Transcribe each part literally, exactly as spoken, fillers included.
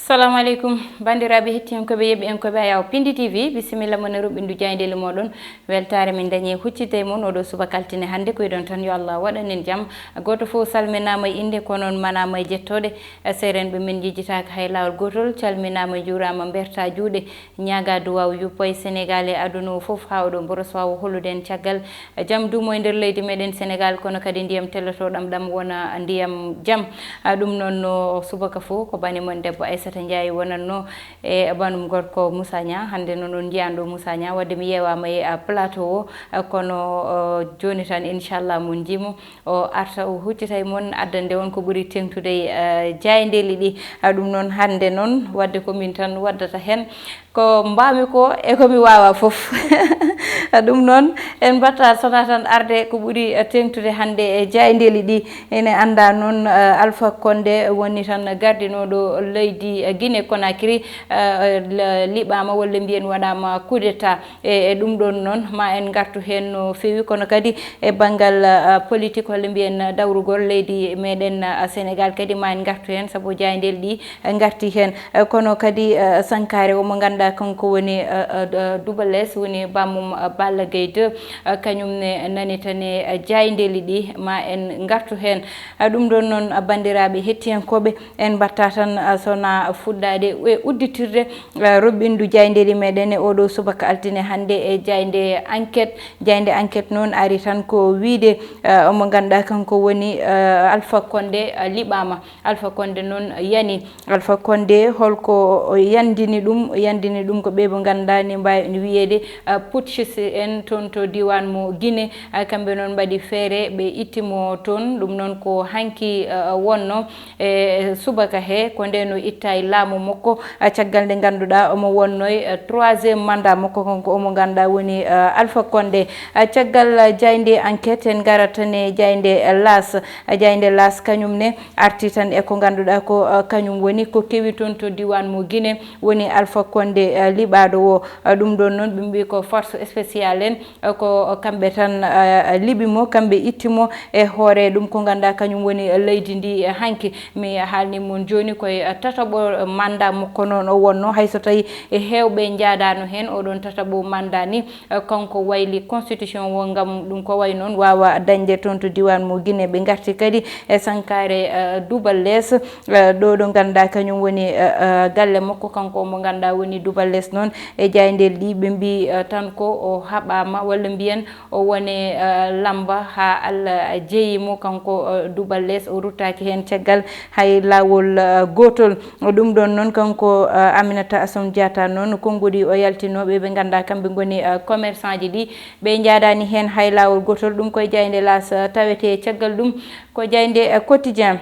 Salamu aleykum, banndiraaɓe hettiyankooɓe, yeɓɓiyankooɓe Ayaw Pindi T V, bisimilla mon e ruɓɓindu jaayndeeli mooɗon. Weltaare min dañi e huccitde e mon oɗo subaka altine hannde, ko yiɗon tan yo Allah waɗan en jam. Gooto fof salminaama e innde, kono on manaama e jettooɗe. Seerenɓe men njejjitaaka hay laawol gootol, calminaama, njuuraama, mbertaa juuɗe, ñaagaa duwaaw yuppoy Senegaal e aduna o fof, haa oɗo mboros waawa hollude en caggal jam duumo e nder leydi meɗen Senegaal, kono kadi ndiyam tellotooɗam ɗam wona ndiyam jam. Ah, ɗum noon no subaka fof ko bane mon debbo Aissata Ndiaye wonatno e banum gorko Moussa Niang. Hannde noon on njiyan ɗo Moussa Niang, wadde mi yeewaama e, ah, plateau o, ah, kono, oh, jooni tan inchallah mon njiimo o arta o huccita e mon addande on ko ɓuri teŋtude e, ah, jaayndeeli ɗi. Ah, ɗum noon hannde noon wadde ko min tan waddata heen. Ko mbaami ko e ko mi waawa fof. Ɗum noon, en mbatta sona tan arde ko ɓuri teŋtude hannde e jaayndeeli ɗi. Ene annda noon, eh, Alpha Condé woni tan gardinooɗo leydi, eh, Guinée Conakry, eh, la-, liɓaama walla mbiyen waɗaama coup d'état. E, e ɗum ɗoon noon, ma en ngartu heen no feewi, kono kadi e banngal, eh, politique, walla mbiyen dawrugol leydi meɗen, eh, Senegaal kadi ma en ngartu heen, sabu jaayndeeli ɗi ngarti heen. Eh, kono kadi, eh, sankaare o mo ngannduɗaa kanko woni, eh, eh, d-, Double Less, woni bammum, eh, Balla Gaye deux, eh, kañum ne nani tan e, eh, jaayndeeli ɗi, ma en ngartu heen. Eh, ɗum ɗoon noon, eh, banndiraaɓe hettiyankooɓe, en mbatta tan, eh, sona fuɗɗaade e udditirde, eh, roɓɓindu jaayndeeli meɗen e oɗo subaka altine hannde e jaaynde Enquête. Jaaynde Enquête noon ari tan ko wiyde, eh, omo ngannduɗaa kanko woni, eh, Alpha Condé, eh, liɓaama. Alpha Condé noon yani. Alpha Condé, holko o yandini ɗum? O yandini ɗum ko ɓe ɓe ngannduɗaa ni mbaawi wiyeede, ah, putschiste en toon to diiwaan mo Guinée. Ah, kamɓe noon mbaɗi feere, ɓe itti mo toon. Ɗum noon ko hanki, ah, wonno e subaka he, ko nde no itta e laamu makko, ah, caggal nde ngannduɗaa omo wonnoy, ah, troisième mandat makko, kanko omo ngannduɗaa woni, ah, Alpha Condé. Ah, caggal, ah, jaaynde Enquête, en ngarata ne jaaynde, ah, L'As. Ah, jaaynde L'As kañum ne arti tan e ko ngannduɗaa ko, ah, kañum woni ko kewi toon to diiwaan mo Guinée, woni Alpha Condé, ah, liɓaaɗo o. Ah, ɗum ɗoon noon, ɓe mbii ko force spéciale en, ah, ko kamɓe tan, ah, liɓi mo, kamɓe itti mo e hoore ɗum ko ngannduɗaa kañum woni leydi ndi, ah, hanki. Mi haalni mon jooni koye, ah, tataɓo mandat makko noon o wonno, hay so tawii e heewɓe njaadaano heen oɗon tataɓo mandat ni. Eh, kanko wayli constitution o ngam ɗum ko wayi noon waawa dañde toon to diiwaan mo Guinée. Ɓe ngarti kadi e sankaare, eh, Double Less, eh, ɗo ɗo ngannduɗaa kañum woni, eh, eh, galle makko, kanko mo ngannduɗaa woni Double Less noon. E jaayndeeli ɗi ɓe mbii, eh, tan ko o haɓaama walla mbiyen o woni, eh, lamba haa Allah jeyi mo, kanko, eh, Double Less, o ruttaaki heen caggal hay laawol, eh, gootol. Ɗum ɗoon noon, kanko, eh, Aminata Assome Diatta noon, konnguɗi o yaltinooɓe ɓe ngannduɗaa kamɓe ngoni, eh, commerçant ji ɗi, ɓe njaadaani heen hay laawol gootol. Ɗum koye jaaynde L'As, eh, tawetee. Caggal ɗum ko jaaynde, eh, Quotidien.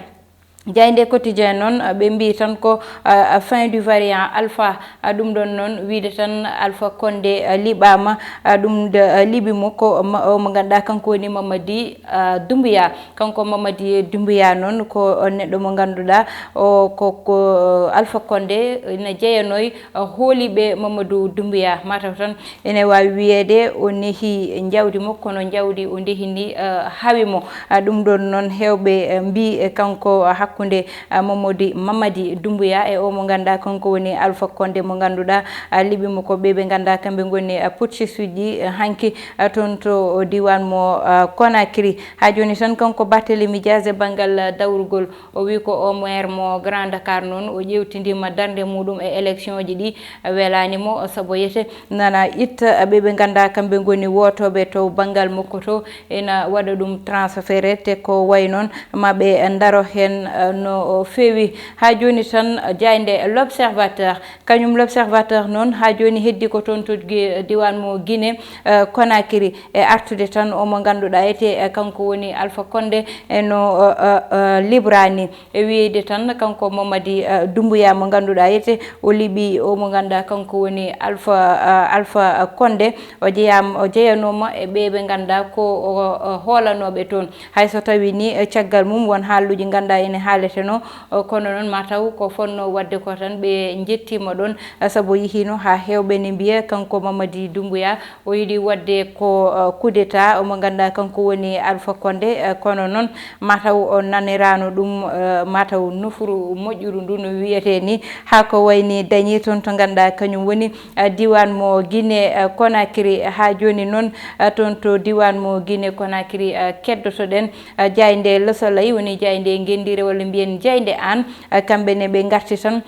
Jaaynde Quotidien noon, eh, ɓe mbii tan ko, eh, fin du variant Alpha. Ah, ɗum ɗoon noon, wiyde tan Alpha Condé, ah, liɓaama, ah, ɗum de, ah, liɓi mo ko ma-, o mo ngannduɗaa kanko woni Mamadi, ah, Doumbouya. Kanko Mamadi Doumbouya noon ko neɗɗo mo ngannduɗaa o ko, ko Alpha Condé ina jeyanoy, ah, hooliiɓe Mamadou Doumbouya. Mataw tan ene waawi wiyeede o nehi njawdi makko, kono njawdi o ndehi ndi, ah, hawi mo. Ah, ɗum ɗoon noon heewɓe, eh, mbii, eh, kanko, ah, hakkunde ah, Momodi Mamadi Doumbouya e o mo ngannduɗaa kanko woni Alpha Condé mo ngannduɗaa, ah, liɓi mo ko ɓe ɓe ngannduɗaa kamɓe ngoni, ah, putschiste uji, ah, hanki, ah, toon to diiwaan mo, ah, Conakry. Haa jooni tan kanko Barthélémy Dias e banngal, ah, dawrugol, o wii ko o maire mo Grand Dakar noon, o ƴeewtindiima darnde muɗum e élection ji ɗi, ah, welaani mo, sabu yete nana itta, ah, ɓe ɓe ngannduɗaa kamɓe ngoni wootooɓe to banngal makko to, ina waɗa ɗum transféré, te ko wayi noon ma ɓe ndaro heen, eh, no feewi. Haa jooni tan, eh, jaaynde L'Observateur, kañum L'Observateur noon, haa jooni heddi ko toon to Gui-, diiwaan mo Guinée, eh, Conakry, e artude tan o mo ngannduɗaa etee, eh, kanko woni Alpha Condé, e no, eh, eh, eh, liɓraa ni. E wiyde tan kanko Mamadi, eh, Doumbouya mo ngannduɗaa etee, o liɓi o mo ngannduɗaa kanko woni Alpha, eh, Alpha Condé. O jeyaama, o jeyanooma e ɓe ɓe ngannduɗaa ko o, o hoolanooɓe toon. Hay so tawii ni, eh, caggal mum won haalluuji ngannduɗaa ene haaleteno. Kono noon mataw ko fonno wadde ko tan ɓe njettima ɗon, sabu yihino ha hewɓe ne mbiya kanko Mamadi Doumbouya o yiɗi wadde ko coup d'état omo ganduɗa kanko woni Alpha Condé. Kono noon mataw o nanirano ɗum, mataw nofuru moƴƴuru ndu no wiyete ni, ha ko wayni dañi toon to ganduɗa kañum woni diwan mo Guinée Conakry. Ha joni noon toon to diwan mo Guinée Conakry keddotoɗen jaaynde Le Soleil woni jaaynde ngenndire walla mbiyen jaaynde an. Kamɓe ne ɓe ngarti tan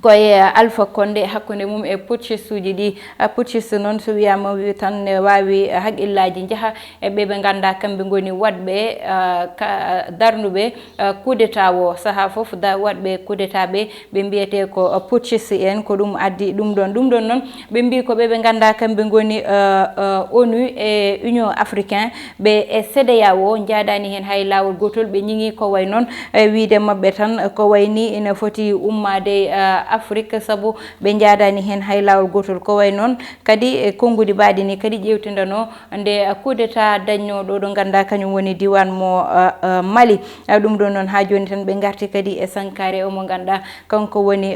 koye Alpha Condé hakkunde mum e putschiste uji ɗi. Putschiste noon so wiyama wi tan ne wawi haqillaji jaaha e ɓe ɓe ganduɗa kamɓe goni waɗɓe darnuɓe coup d'état o saaha foof. Waɗɓe coup d'état ɓe ɓe mbiyete ko putschiste en, ko ɗum addi ɗum ɗon. Ɗum ɗon noon ɓe mbi ko ɓe ɓe ganduɗa kamɓe goni onu e Union Africain, ɓe e CEDEAO njaadani heen hay laawol gootol. Ɓe ñiŋi ko way noon e wiyde maɓɓe tan ko way ni ina foti ummaade e Afrik, sabu ɓe njaadani heen hay laawol gootol. Ko way noon kadi e konnguɗi mbaɗi ni kadi ƴeewtindano nde coup d'état dañnooɗo ɗo ngannduɗaa kañum woni diiwaan mo Mali. Ɗum ɗo noon haa jooni tan ɓe ngarti kadi e sankaare o mo ngannduɗaa kanko woni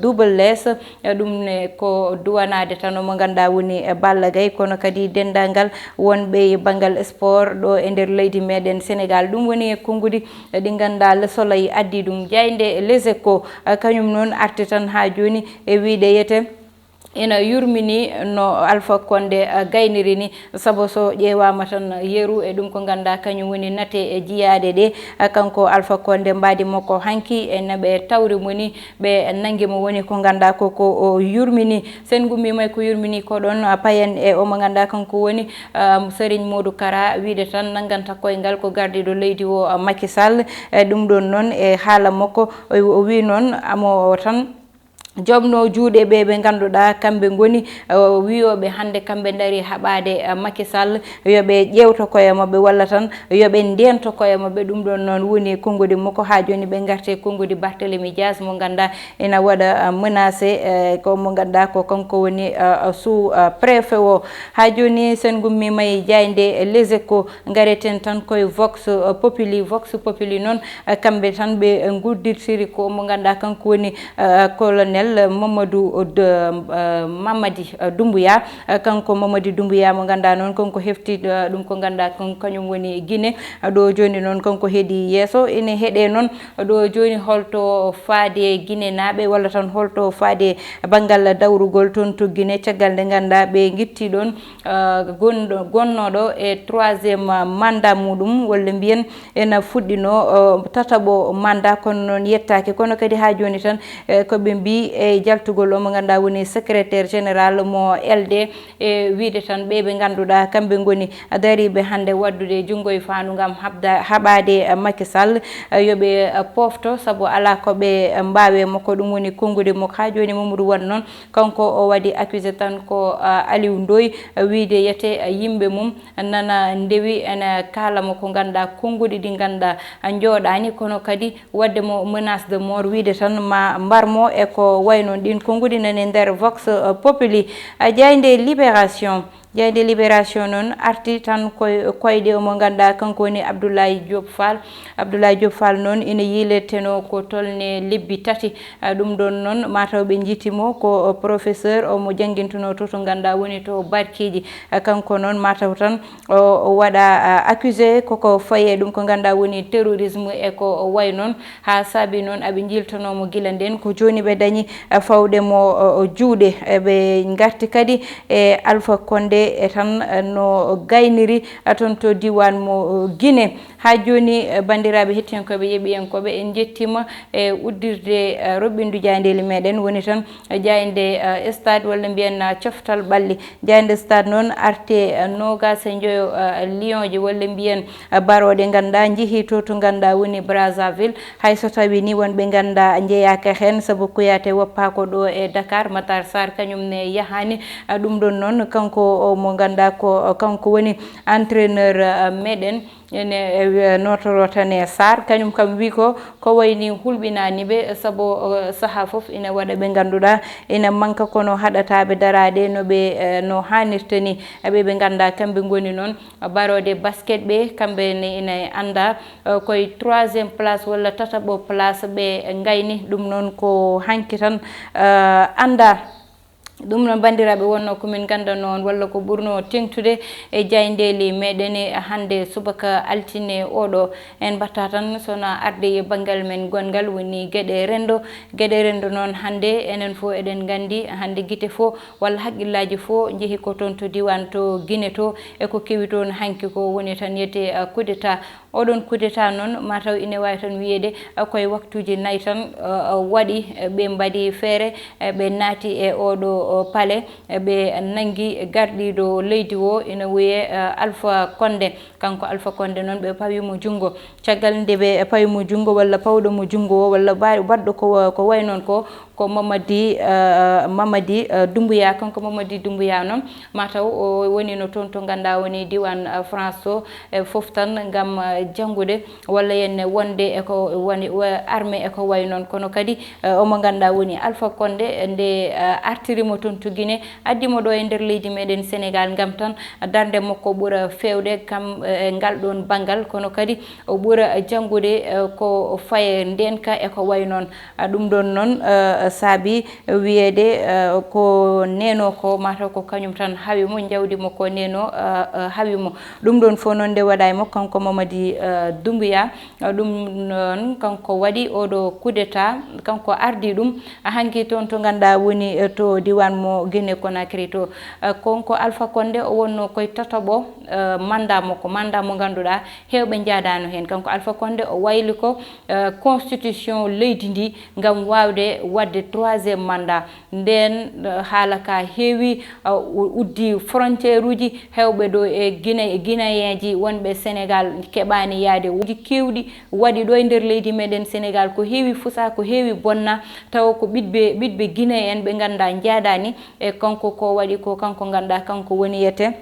Double Less. Ɗum ne ko duwanaade tan omo ngannduɗaa woni e Balla Gaye, kono kadi denndaangal wonɓe e banngal sport ɗo e nder leydi meɗen Sénégal. Ɗum woni e konnguɗi ɗi ngannduɗaa Le Soleil addi ɗum. Jaaynde Les Échos, kañum noon arti tan haa jooni e wiyde yete ina yurmini no Alpha Condé gayniri ni. Sabu so ƴeewaama tan yeru e ɗum ko ngannduɗaa kañum woni nate e jiyaaɗe ɗe, kanko Alpha Condé mbaadi makko hanki e no ɓe tawri mo ni, ɓe nanngi mo woni ko ngannduɗaa ko ko o yurmini. Sen ngummiima e ko yurmini ko ɗoon payen e omo ngannduɗaa kanko woni Serigne Modou Kara wiyde tan nannganta koyngal ko gardiiɗo leydi o Macky Sall. E ɗum ɗoon noon e haala makko o wi noon amo tan jomno juuɗe ɓe ɓe ngannduɗaa kamɓe ngoni wiyooɓe hannde kamɓe ndari haɓaade Macky Sall, yo ɓe ƴeewto koye maɓɓe walla tan yo ɓe ndeento koye maɓɓe. Ɗum ɗoon noon woni konnguɗi makko haa jooni ɓe ngarte konnguɗi Barthélémy Dias mo ngannduɗaa ina waɗa menacé ko mo ngannduɗaa ko kanko woni sous préfet o. Haa jooni sen ngummiima e jaaynde Les Échos, ngareten tan koye Vox Populi. Vox Populi noon kamɓe tan ɓe nguddirtiri ko mo ngannduɗaa kanko woni colonel Mamadou Mamadi Doumbouya. Kanko Mamadi Doumbouya mo ngannduɗaa noon kanko hefti ɗum ko ngannduɗaa kañum woni Guinée. Ɗo jooni noon kanko heedi yeeso ene heɗe noon ɗo jooni holto faade Guinée naaɓe walla tan holto faade banngal dawrugol toon to Guinée caggal nde ngannduɗaa ɓe ngitti ɗoon gonɗo gonnooɗo e troisième mandat muɗum walla mbiyen ena fuɗɗino tataɓo mandat, kono noon yettaaki. Kono kadi haa jooni tan ko ɓe mbi e jaltugol o mo ngannduɗaa woni secrétaire général mo L D e wiyde tan ɓe ɓe ngannduɗaa kamɓe ngoni dariiɓe hannde waɗdude junngo e faandu ngam haɓda haɓaade Macky Sall yo ɓe pofto, sabu alaa ko ɓe mbaawe mo. Ko ɗum woni konnguɗi mo haa jooni Mamadou Wade noon kanko o waɗi accusé tan ko Aliou Ndoye wiyde yete yimɓe mum nana ndewi ene kaala mo ko ngannduɗaa konnguɗi ɗi ngannduɗaa njooɗaani, kono kadi waɗde mo menace de mort wiyde tan ma mbar mo e ko way noon. Ɗiin konnguɗi nani nder Vox Populi. Jaaynde Libération, jaaynde Libération noon arti tan koye koyɗe omo ngannduɗaa kanko woni Abdoulaye Diop Fall. Abdoulaye Diop Fall noon ina yiileteno ko tolne lebbi tati. Ɗum ɗoon noon mataw ɓe njiiti mo ko professeur omo janngintunoo to to ngannduɗaa woni to Barkiiji. Kanko noon mataw tan o waɗa accusé koko faye ɗum ko ngannduɗaa woni terrorisme e ko way noon. Haa saabi noon aɓe njiltonoo mo gila ndeen ko jooni ɓe dañi fawde mo juuɗe. Ɓe ngarti kadi e Alpha Condé e tan no gayniri toon to diiwaan mo Guinée. Haa jooni banndiraaɓe hettiyankooɓe yeɓiyankooɓe en njettiima e uddirde roɓɓindu jaayndeeli meɗen woni tan jaaynde stade walla mbiyen coftal ɓalli. Jaaynde stade noon arte noogaas e njoyo lionji walla mbiyen barooɗe ngannduɗaa njehii to to ngannduɗaa woni Brazzaville. Hay so tawii ni wonɓe ngannduɗaa njeyaaka heen sabu Kouyaté woppaako ɗo e Dakar, Matar Sarr kañum ne yahaani. Ɗum ɗoon noon kanko mo ngannduɗaa ko kanko woni entraîneur, eh, meɗen, ene, eh, notoro tan e Sarr, kañum kam wi ko, ko wayni hulɓinaani ɓe, sabu, eh, sahaa fof ina waɗa ɓe ngannduɗaa ina manka, kono haɗata ɓe daraade no ɓe, eh, no haanirta ni. Ɓe ɓe ngannduɗaa kamɓe ngoni noon barooɗe basket ɓe, kamɓe ne ina annda, eh, koye troisième place walla tataɓo place ɓe ngayni. Ɗum noon ko hanki tan, eh, annda. Ɗum noon, banndiraaɓe, wonno ko min nganndanoo on, walla ko ɓurnoo teeŋtude e jaayndeeli meɗen e hannde subaka altine oɗo. En mbaɗta tan, so na arde e banngal men gonngal, woni geɗe renndo. Geɗe renndo noon, hannde enen fof eɗen nganndi, hannde gite fof walla haqqillaaji fof njehi ko toon to diiwaan to Gine to, e ko kewi toon hanki ko woni tan yiyetee, eh, coup d'État. Oɗon coup d'État noon, mataw ine waawi tan wiyeede, eh, koye waktuuji nayi tan, eh, eh, waɗi, eh, ɓe mbaɗi feere, eh, ɓe naati e oɗo, oh, palais, eh, ɓe nanngi gardiiɗo leydi o, ina wiyee, eh, Alpha Condé. Kanko Alpha Condé noon, ɓe pawi mo junngo. Caggal nde ɓe pawi mo junngo, walla pawɗo mo junngo o, walla ba-, waɗɗo ko wa-, ko wayi noon ko, ko Mamadi, eh, Mamadi, eh, Doumbouya. Kanko Mamadi Doumbouya noon, mataw o woni no toon to ngannduɗaa woni diiwaan, eh, France to, eh, fof tan ngam, eh, janngude walla yen wonde e ko woni, wa-, armée e ko wayi noon. Kono kadi, eh, omo ngannduɗaa woni Alpha Condé, nde, eh, artiri mo toon to Gine, addi mo ɗo e nder leydi meɗen Sénégal ngam tan darnde makko ɓura feewde kam, eh, e ngal ɗoon banngal, kono kadi o ɓura janngude, eh, ko faye ndeenka e ko wayi noon. Ah, ɗum ɗoon noon, eh, saabi wiyeede, eh, ko neno ko mataw ko kañum tan hawi mo, jawdi makko neno, eh, eh, hawi mo. Ɗum ɗoon fof noon nde waɗa e makko kanko Mamadi, eh, Doumbouya. Eh, ɗum noon kanko waɗi oɗo coup d'État, kanko ardi ɗum. Ah, hanki toon to ngannduɗaa woni, eh, to diiwaan mo Guinée Conakry to. Eh, kanko Alpha Condé o wonno koye tataɓo, eh, mandat makko, mandat mo ngannduɗaa heewɓe njaadaano heen. Kanko Alpha Condé o wayli ko, eh, constitution leydi ndi ngam waawde waɗde troisième mandat. Ndeen, eh, haala ka heewi, eh, u-, uddi frontière uji, heewɓe ɗo e Guinée, e Guinéen ji wonɓe Sénégal keɓaani yahde. Uji keewɗi waɗi ɗo e nder leydi meɗen Sénégal, ko heewi fusa, ko heewi bonna, tawa ko ɓiɗɓe, ɓiɗɓe Guinée en ɓe ngannduɗaa njaadaani. E kanko ko waɗi ko, kanko ngannduɗaa kanko woni yiyetee,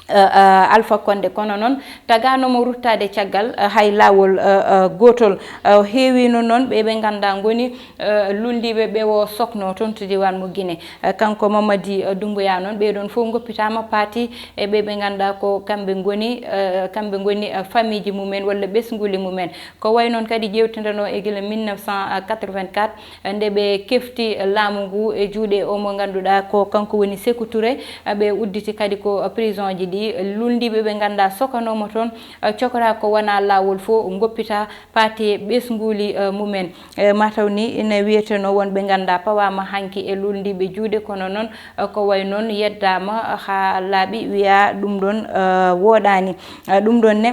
eh, eh, Alpha Condé. Kono noon, tagaano mo ruttaade caggal, eh, hay laawol, eh, eh, gootol. Eh, heewino noon ɓe ɓe ngannduɗaa ngoni, eh, luulndiiɓe ɓe o sokno toon to diiwaan mo Guinée. Eh, kanko Mamadi, eh, Doumbouya noon, ɓee ɗoon fof ngoppitaama, paati e ɓe ɓe ngannduɗaa ko kamɓe ngoni, eh, kamɓe ngoni, eh, famille ji mumen walla ɓesnguuli mumen. Ko wayi noon kadi ƴeewtindeno e gila mille neuf cent quatre-vingt-quatre, nde ɓe kefti laamu ngu e juuɗe o mo ngannduɗaa ko kanko woni Sékou Touré. Ɓe udditi kadi ko prison ji ɗi, luulndiiɓe ɓe ngannduɗaa sokanooma toon, cokora ko wona laawol fof, ngoppita, paati e ɓesnguuli, eh, mumen. Eh, mataw ni ina wiyeteno wonɓe ngannduɗaa pawaama hanki e luulndiiɓe juuɗe, kono noon, eh, ko wayi noon yeddaama haa laaɓi, wiya ɗum ɗoon, eh, wooɗaani. Eh, ɗum ɗoon ne,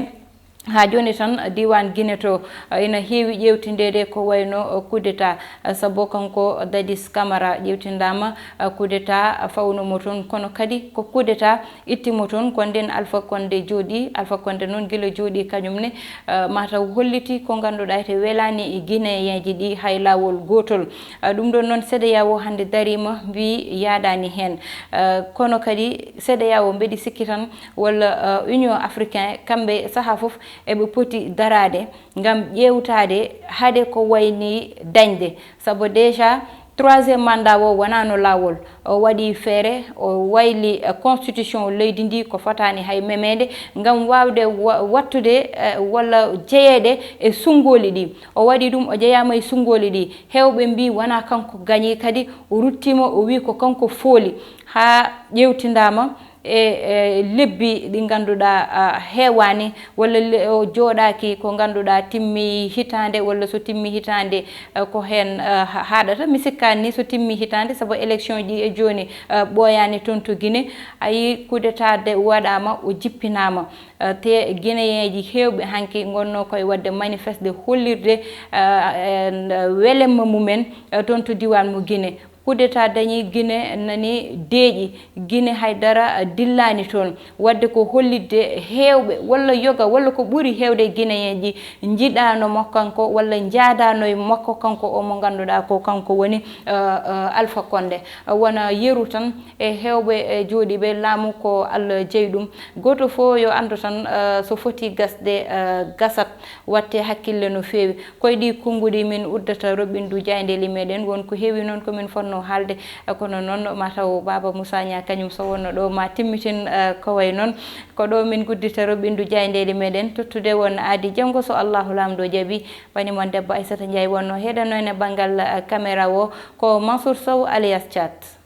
haa jooni tan, diiwaan Guinée to, eh, ina heewi ƴeewtindeede ko wayno, eh, coup d'État, eh, sabu kanko Dadis Camara ƴeewtindaama, eh, coup d'État fawno mo toon, kono kadi ko coup d'État itti mo toon, ko ndeen Alpha Condé jooɗii. Alpha Condé noon gila jooɗii kañum ne, eh, mataw holliti ko ngannduɗaa ete welaani e Guinéen ji ɗi hay laawol gootol. Eh, ɗum ɗoon noon, CEDEAO hannde dariima, mbii yahdaani heen. Eh, kono kadi CEDEAO mbeɗi sikki tan walla, eh, Union Africain, kamɓe sahaa fof eɓe poti daraade ngam ƴeewtaade hade ko wayni dañde. Sabu déjà, troisième mandat o wonaano laawol. O waɗi feere, o wayli, eh, constitution leydi ndi ko fotaani hay memeede ngam waawde wa-, waɗtude, eh, walla jeyeede e sunngooli ɗi. O waɗi ɗum, o jeyaama e sunngooli ɗi. Heewɓe mbii wonaa kanko gañi, kadi o ruttiima, o wii ko kanko fooli. Haa ƴeewtindaama, e, e lebbi ɗi ngannduɗaa, ah, heewaani, walla le-, o jooɗaaki ko ngannduɗaa timmi hitaande, walla so timmi hitaande, eh, ko heen, eh, ha-, haaɗata. Mi sikkaani ni so timmi hitaande, sabu élection ji e jooni, eh, ɓooyaani toon to Guinée. A yii, coup d'État de waɗaama, o jippinaama. Eh, te Guinéen ji heewɓe hanki ngonnoo koye waɗde manifeste hollirde, eh, eh, welemma mumen, eh, toon to diiwaan mo Guinée. Coup d'État dañi Gine nani deeƴi. Gine hay dara dillaani toon. Wadde ko hollitde heewɓe walla yoga walla ko ɓuri heewde e Gineyeeji njiɗaano mo kanko walla njaadaano e makko kanko o mo ngannduɗaa ko kanko woni, eh, eh, Alpha Condé. Wona yeru tan e heewɓe, eh, jooɗiiɓe laamu ko Allah jeyi ɗum. Gooto fof yo anndu tan, eh, so foti gasde, eh, gasat, waɗte hakkille no feewi. Ko e ɗii konnguɗi min uddata roɓɓindu jaayndeeli meɗen. Won ko heewi noon ko min fotnoo haalde, eh, kono noon ma taw Baaba Moussa Niang kañum so wonno ɗo ma timmitin, eh, ko way noon. Ko ɗo min guddita roɓɓindu jaayndeeli meɗen. Tottude won aadi janngo so Allahu Laamɗo jaɓi. Bani mon debbo Aissata Ndiaye wonno heɗanno en e banngal, eh, caméra o ko Mansour Sow alias Thiat.